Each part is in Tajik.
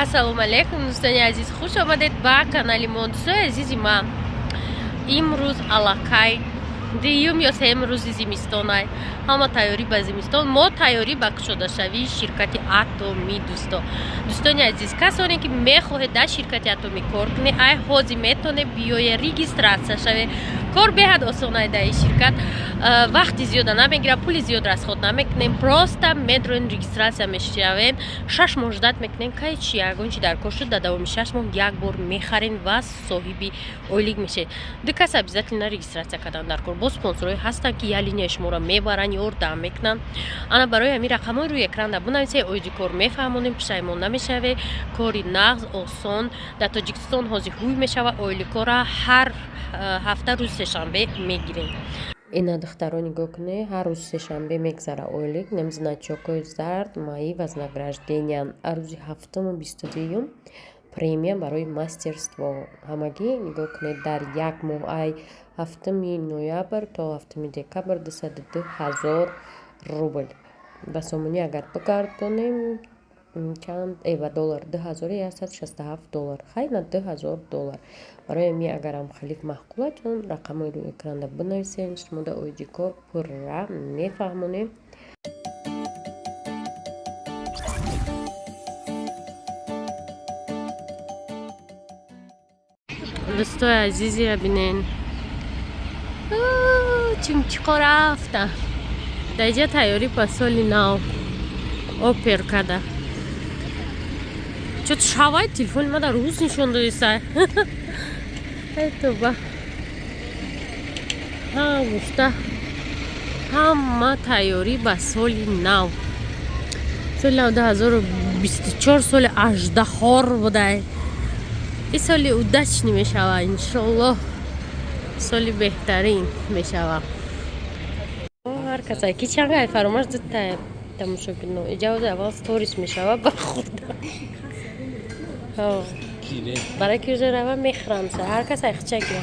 Ассалому алайкум, дӯстони азиз, хуш омадед ба канали мо. Дӯстони азизи ман, имрӯз аллакай дуюм ё сеюм рӯзи зимистонай. Ҳама тайёрӣ ба зимистон, мо тайёрӣ ба кушодашавии ширкати Атомӣ. Дӯсто, дӯстони азиз, касоне ки мехоҳед дар ширкати Атомӣ кор кунед, ай ҳозир метавонед биёед, регистрация шавед. Кор беҳад осонай дар ин ширкат, вақти зиёда намегирад, пули зиёд расход намекунем, просто медроен, регистрация мешавем, 6 моҳ ждать мекунем, кай чи ягон чи дар кор шуд, дар давоми 6 моҳ як бор мехарем ва соҳиби ойлик мешавед. Ду кас обязательно регистрация кардан дар кор. Боз спонсорҳое ҳастанд, ки я линияи шуморо мебаранд, ёрдам мекунанд. Ана барои ҳамин рақамҳои рӯи экранда бинависед, оиди кор мефаҳмонем, пушаймон намешавед. Кори нағз, осон, дар Тоҷикистон ҳозир ҳуй мешавад. Ойликора ҳар ҳафта рӯзи сешанбе мегирем. Ина, духтаро, нигоҳ кунед, ҳар рӯзи сешанбе мегзара ойлик. Нем значокҳои зард, мои вознаграждения. Рӯзи ҳафтуму 22-юм премия барои мастерство. Ҳамагӣ, нигоҳ кунед, дар як моҳ, ай 7 ноябр то 7 декабр, 202 000 рубл. Ба сомонӣ агар бигардонем, чанд? Ба доллар 2167 доллар. Хай, на 2000 доллар. Барои ҳамин агарам халиф маъқулатон, рақамҳои рӯи экранда бинависед, шумо дар оиди кор пурра мефаҳмонем. Дӯстои азизира бинен, чимчиқо рафта. Дар иҷа тайёрӣ ба соли нав опер када. Чо шавай, телефони ма дар рӯз нишон додиса. Тоба, ҳа, гуфта, ҳама тайёрӣ ба соли нав. Соли нав 2024 соли аждаҳор будай. Ин соли удачный мешава, иншоллоҳ, соли беҳтарин мешава. Ҳар каса ки чанга фаромаш дута тамошобино иҷози аввал сторис мешава ба худа, барои ки уже рава мехӯранд, ҳар кас айхча гира.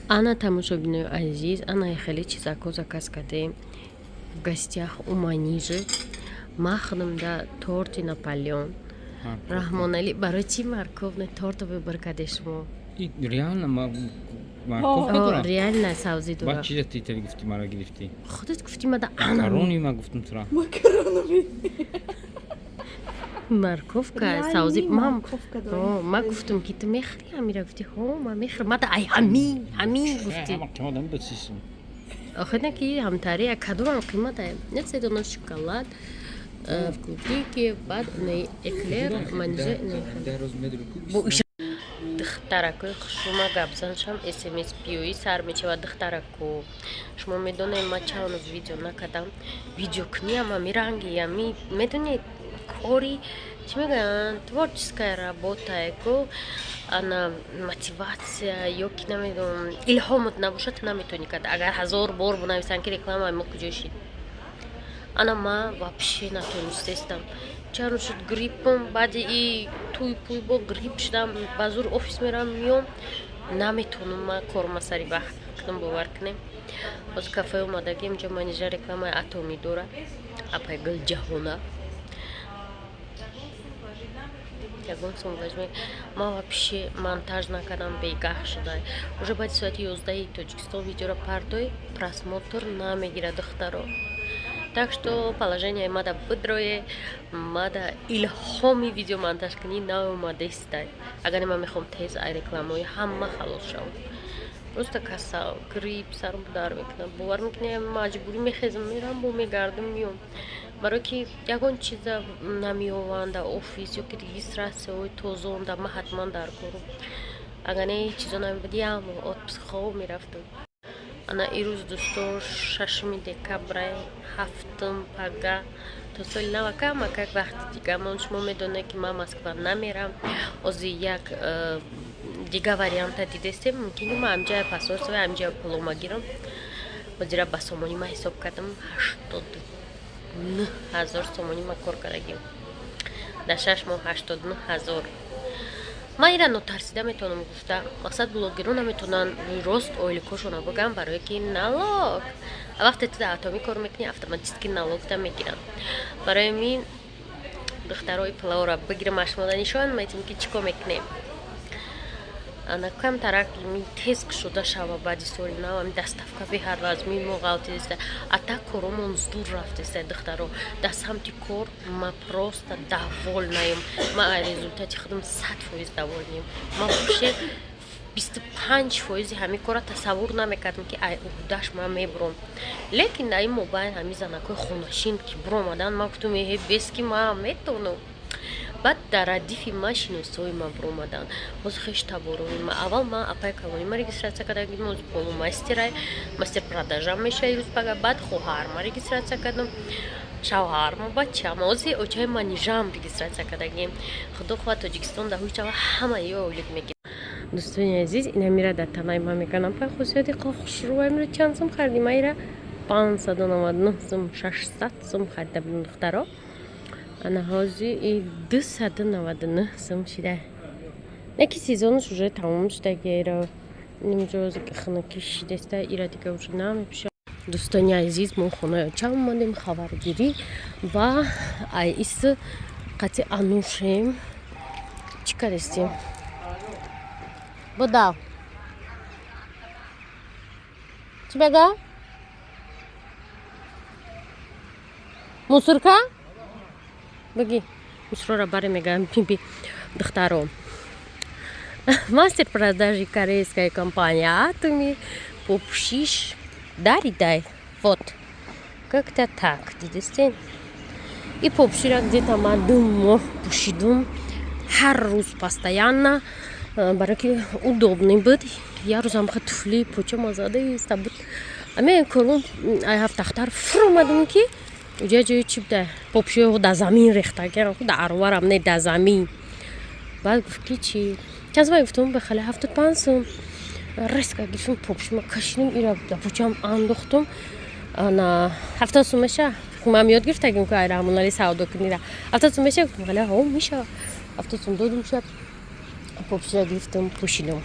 Ана, тамошобинои азиз, ана хеле чизако заказ кардем. В гостях у Манижи. Ма худамда торти Наполеон. Раҳмоналӣ, барои чӣ морковный торт выбор кардем шумо? Реально морковка дорам. Реально савзӣ Баъд дорад. Чиза ти тали гуфти, мара гирифтӣ? Худат гуфти, мада ана. Макарони ма гуфтам тура. Морковка савзӣ. Морковка дорем. Ма гуфтам, ки ту мехӯри ҳамира, гуфти: «Ҳо, ма мехӯрам». Мада ай ҳамин ҳамин гуфти. Ҳама қимат ҳами досисум. Охир на ки ҳамтари кадомам қимат нет. Се дона шоколад в клубнике, баъд не эклер манижа. 10 рӯз медори ку. Бо духтаракои хушрума гапзаншам, смс биёӣ сар мешавад. Духтарако, шумо медонед, ма чанд рӯз видео накардам. Видеокуниам ами ранги ами, медонед, кори чӣ мегӯянд, творческая работа ко, ана мотивация ё ки намедонам, илҳомот набошад, ту наметавонӣ кард. Агар ҳазор бор бинависанд, ки рекламаи мо куҷо шид, ана ма вообще натонистестам. Чанд рӯз шуд гриппом, баъди и туй пуй бо грипп шудам, ба зур офис мерам, миём, наметавонам ма корма сари вақт кунам, бовар кунем. Боз кафе омадагим, инҷо Манижа рекламаи Атомӣ дорад, апай Гулҷаҳона. Ягон сум важме ма вообще монтаж накардам, бегаҳ шуда. Уже баъди соати 11-и Тоҷикистон видеоро пардой, просмотр намегирад, духтаро. Так что положение мада бидрое, мада илҳоми видео монтажкунӣ наомадестай. Агар ман мехоҳам тез ай рекламаҳои ҳама халос шавам. Просто касал, грипп, сарм дар мекунам, бовар мекунӣ, маҷбурӣ мехезам, мерам, бо мегардам, миём, барое ки ягон чиза намеованда офис ё ки регистрацияҳои тозаонда ма ҳатман дар корум. Агар не, чизо намебуд, як моҳ отпуск хоб мерафтам. Ана ирӯз, дӯсто, 6 декабра, ҳафтум пага то соли нава камакак вақти дигамон. Шумо медонед, ки ман Москва намерам. Ҳозир як дига варианта дидестем, мумкин ки ман ҳамҷая посольство, ҳамҷая пулома гирам. Ҳозира ба сомонӣ ман ҳисоб кардам, 89 000 сомонӣ ман кор кардагим дар 6 моҳ, 89 000. Ман ира нотарсида метавонам гуфта, мақсад, блогерон наметавонанд рост ойликошона бигӯям, барое ки налог, вақте ту дар Атомӣ кор мекунӣ, автоматически налогта мегиранд. Барои мин, духтарои, пулаора бигирам, ашмода нишон метем, ки чӣ кор мекунем. Ана камтарак ми тез кушода шава баъди соли нав, ами доставка беҳад вазмин мо ғалтиста, а так коромон зур рафтеста. Духтаро, дар самти кор ма просто довольнаем. Ма ай результати худам 100% довольнем. Ма вообще 25 фоизи ҳамин кора тасаввур намекардам, ки ай уҳдаш ман мебуром. Лекин дар ин мобайн ҳамин занакҳои хонашин ки буромадан, ман гуфтум, эҳе, бес ки ман метавонам. Баъд дар радифи ма шиносои ман буромаданд, ҳозир хеш таборои ма. Аввал ман апай калони ма регистрация кардагим, ҳозир полумастерай, мастер продажам меша ирӯз пага. Баъд хоҳарма регистрация кардам, шавҳарма, бачама, ҳозир очаи манижам регистрация кардагим. Худо хоҳад, Тоҷикистон дар ҳуй ҳама ё ойлик мегирад. Дӯстони азиз, инамира дар танаи ман мекунам. Пай хусусияти хушрӯ. Амира чанд сум харидим? Айра 599 сум, 600 сум харида будем, духтаро. Ана ҳозир и 299 сум шида. Не ки сезонаш уже тамом шудаги. Ира нимҷо хунукӣ шидеста, ира дига уже намепӯша. Дӯстони азиз, мо хонаи очам омадем хабаргирӣ ва ай ис қати анушем. Чӣ кардестем? Будав, чӣ мега? Мусорка бигӣ, мусорора баре мегаям. Биби, духтаро, мастер продажи корейской компании Атоми попушиш даридай. Вот как-то так, дидистен? И попушира где-то ман 2 моҳ пӯшидум, ҳар рӯз, постоянно, барое ки удобный буд. Як рӯзам ха туфли почама зада иста буд, аме корун ай ҳафтахтар фуромадум, ки уҷа ҷои чи буда, попушиҳо дар замин рехта, дар арварам не, дар замин. Баъд гуфт, ки чи, чанд сум? Гуфтум, бахали 75 сум. Резко гирифтум, попушима кашидум, ира дар почам андохтум. Ана 70 сум меша. Ман ёд гирифтагим ку ай Раҳмонали савдо кунира. 70 сум меша? Гуфтум, хали ҳо, мешава. 70 сум додум, ша попушира гирифтум, пӯшидум.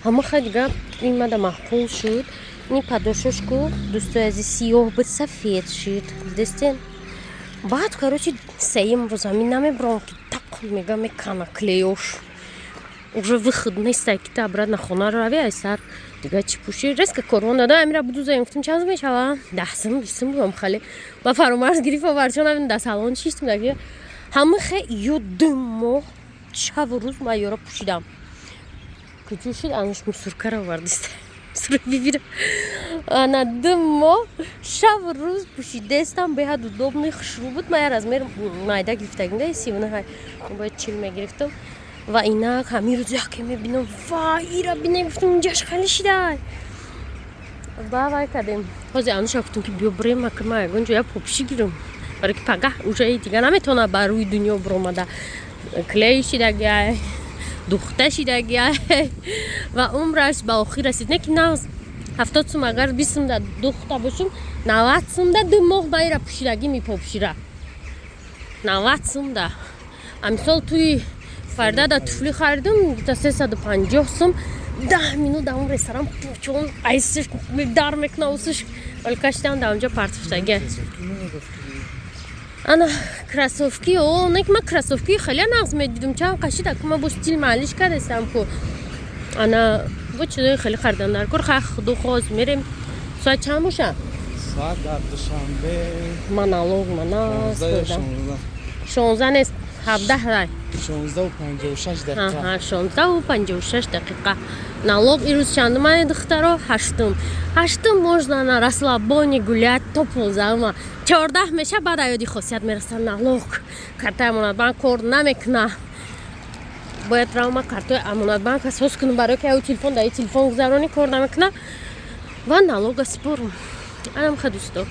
Ҳама ха дига ин мада маъқул шуд. Ини подошваш ку, дӯстои азиз, сиёҳ буд, сафед шуд, дидестен? Баъд, короче, сеюм рӯз ҳамин намебурам, ки тақ мега, мекана клеёш, уже выход нестай, ки та обратно хона рави. Ай сар дига чӣ пӯши? Резко корвон дада, амира будузаем. Гуфтум, чанд сум мешава? 10 сум, 20 сум будам. Хали ба фаромарз гирифт, оварчон, дар салон шиштум. Ҳама хе ё 2 моҳ шаву рӯз ман ёра пӯшидам. Куҷо шуд? Анаш мусоркара овардиста бибира. Ана 2 моҳ шаву рӯз пӯшидестам. Беҳад удобный, хушрӯ буд. Ман я размер майда гирифтагим, да, 39, бояд 40 мегирифтам. Ва инак ҳамин рӯз яке мебинам, ва ира бинем, гуфтам, инҷаш хали шидай. Ба вай кардем. Ҳозир ануша гуфтам, ки биё бирем, ака ман ягон ҷоя попушӣ гирам, барое ки пагаҳ уже дига наметавонад ба рӯи дунё биромада. Клей шидагиай, духта шидагиай ва умраш ба охир расид. Не ки нағз, 70 сум, агар 20 сум да духта бошум, 90 сум да 2 моҳ ба ира пӯшидагӣ, мепопушира 90 сум да. А мисол, туи фарда да туфли харидум та 350 сум, 10 минут дар он ресторан пучон айсиш дар мекуна, усиш вале кашидам, дар онҷо партифтаги. Ана кроссовки, о, не ки ман кроссовки хеле нағз медидум. Чанд қашида ку, ман бо стил маҳаллиш кардастам ку. Ана бо чизои хеле харидан дар кор. Хай, худо хост, мерем. Соат чанд боша? Соат дар Душанбе Ман налог мана 16. 16 нест, 17 рай. 16:56 дақиқа. 16:56 дақиқа. Налог ирӯз чандума, духтаро? Ҳаштум. Ҳаштум можно на расслабоне гулять то 15-ума. 14 меша, баъд аёди хосият мераса, налог, картаи Амонатбанк кор намекуна. Бояд равма картои Амонатбанк асос кунам, барое ки аю телефон даи телефон гузаронӣ кор намекуна ва налога спорум. Анам ха, дӯсто.